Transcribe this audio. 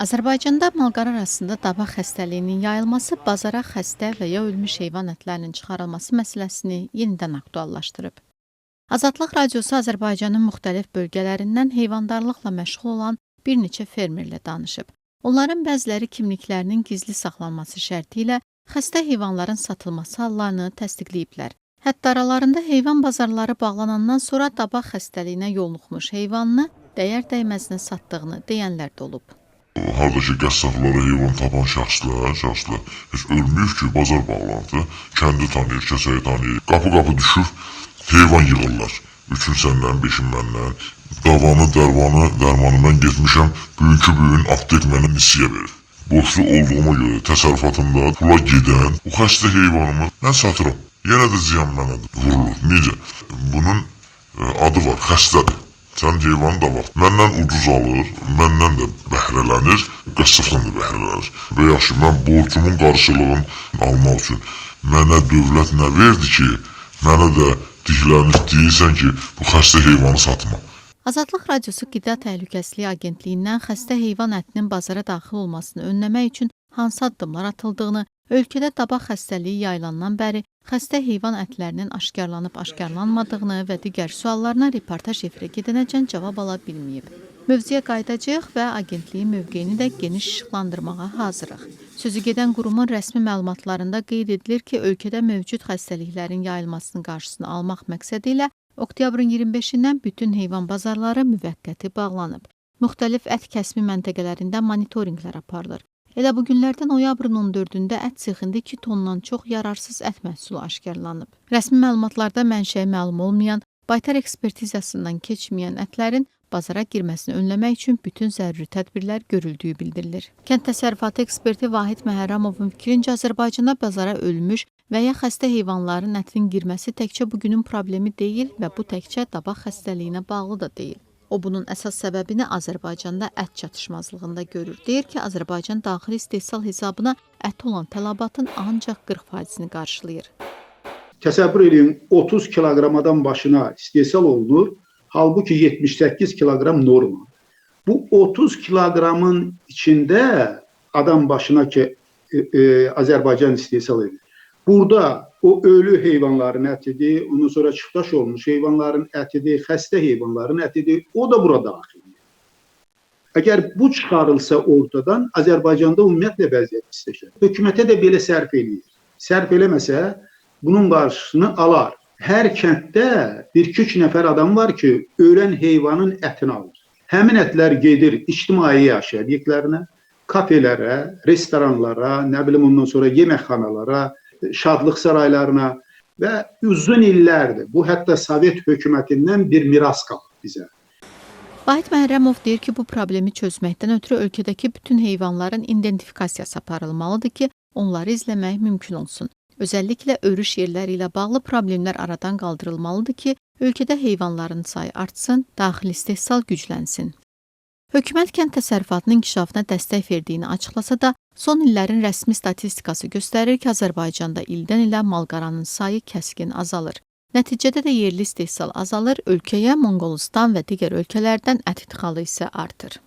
Azərbaycanda malqara arasında dabaq xəstəliyinin yayılması bazara xəstə və ya ölmüş heyvan ətlərinin çıxarılması məsələsini yenidən aktuallaşdırıb. Azadlıq Radiosu Azərbaycanın müxtəlif bölgələrindən heyvandarlıqla məşğul olan bir neçə fermerlə danışıb. Onların bəziləri kimliklərinin gizli saxlanması şərti ilə xəstə heyvanların satılması hallarını təsdiqləyiblər. Hətta aralarında heyvan bazarları bağlanandan sonra dabaq xəstəliyinə yoluxmuş heyvanını dəyər-dəyməzinə satdığını deyənlər də olub. Harda ki qəssablara heyvan tapan şəxslər heç ölməyib ki, bazar bağlandı. Kəndi tanıyır, kəsəyi tanıyır. Qapı-qapı düşüb heyvan yığırlar. Üçün səndən, beşin məndən. Davanı, dərmanı, dərmanı mən getmişəm. Bugünkü bu gün aptek mənə nisiyə verir. Borçlu olduğuma görə təsərrüfatımda pula gedən bu xəstə heyvanımı mən satıram. Yenə də ziyan mənə vurulur. Necə? Bunun adı var, xəstədir. Sənin heyvanın da var. Məndən ucuz alır, məndən də bəhrələnir, qəssabdan da bəhrələnir. Və yaxşı, mən borcumun qarşılığını almaq üçün mənə dövlət nə verdi ki, mənə də diklənir, deyirsən ki, bu xəstə heyvanı satma. Azadlıq Radiosu Qida Təhlükəsizliyi Agentliyindən xəstə heyvan ətinin bazara daxil olmasını önləmək üçün hansı addımlar atıldığını, ölkədə dabaq xəstəliyi yayılandan bəri xəstə heyvan ətlərinin aşkarlanıb-aşkarlanmadığını və digər suallarına reportaj efirə gedənəcən cavab ala bilməyib. Mövzuya qayıdacağıq və agentliyin mövqeyini də geniş işıqlandırmağa hazırıq. Sözü gedən qurumun rəsmi məlumatlarında qeyd edilir ki, ölkədə mövcud xəstəliklərin yayılmasının qarşısını almaq məqsədi ilə oktyabrın 25-dən bütün heyvan bazarları müvəqqəti bağlanıb. Müxtəlif ət kəsimi məntəqələrində monitorinqlər aparılır. Elə bu günlərdə noyabrın 14-də ət sexində 2 tondan çox yararsız ət məhsulu aşkarlanıb. Rəsmi məlumatlarda mənşəyi məlum olmayan, baytar ekspertizasından keçməyən ətlərin bazara girməsini önləmək üçün bütün zəruri tədbirlər görüldüyü bildirilir. Kənd təsərrüfatı eksperti Vahid Məhərrəmovun fikrincə Azərbaycanda bazara ölmüş və ya xəstə heyvanların ətinin girməsi təkcə bugünün problemi deyil və bu təkcə dabaq xəstəliyinə bağlı da deyil. O bunun əsas səbəbini Azərbaycanda ət çatışmazlığında görür. Deyir ki, Azərbaycan daxili istehsal hesabına ət olan tələbatın ancaq 40%-ni qarşılayır. Təsəvvür eləyin, 30 kiloqram adam başına istehsal olunur, halbuki 78 kiloqram norma. Bu 30 kiloqramın içində adam başına ki Azərbaycan istehsal edir. Burada o ölü heyvanların ətidir, ondan sonra çıxdaş olmuş heyvanların ətidir, xəstə heyvanların ətidir, o da bura daxildir. Əgər bu çıxarılsa ortadan, Azərbaycanda ümumiyyətlə vəziyyət pisləşər. Hökumətə də belə sərf eləyir. Sərf eləməsə bunun qarşısını alar. Hər kənddə bir-iki nəfər adam var ki, ölən heyvanın ətini alır. Həmin ətlər gedir ictimai yaşayış obyektlərinə, kafelərə, restoranlara, nə bilim ondan sonra yeməkxanalara, şadlıq saraylarına və uzun illərdir. Bu hətta Sovet hökumətindən bir miras qalıb bizə. Vahid Məhərrəmov deyir ki, bu problemi çözməkdən ötürü ölkədəki bütün heyvanların identifikasiyası aparılmalıdır ki, onları izləmək mümkün olsun. Özəlliklə örüş yerləri ilə bağlı problemlər aradan qaldırılmalıdır ki, ölkədə heyvanların sayı artsın, daxili istehsal güclənsin. Hökumət kənd təsərrüfatının inkişafına dəstək verdiyini açıqlasa da, son illərin rəsmi statistikası göstərir ki, Azərbaycanda ildən ilə malqaranın sayı kəskin azalır. Nəticədə də yerli istehsal azalır, ölkəyə Monqolistan və digər ölkələrdən ət idxalı isə artır.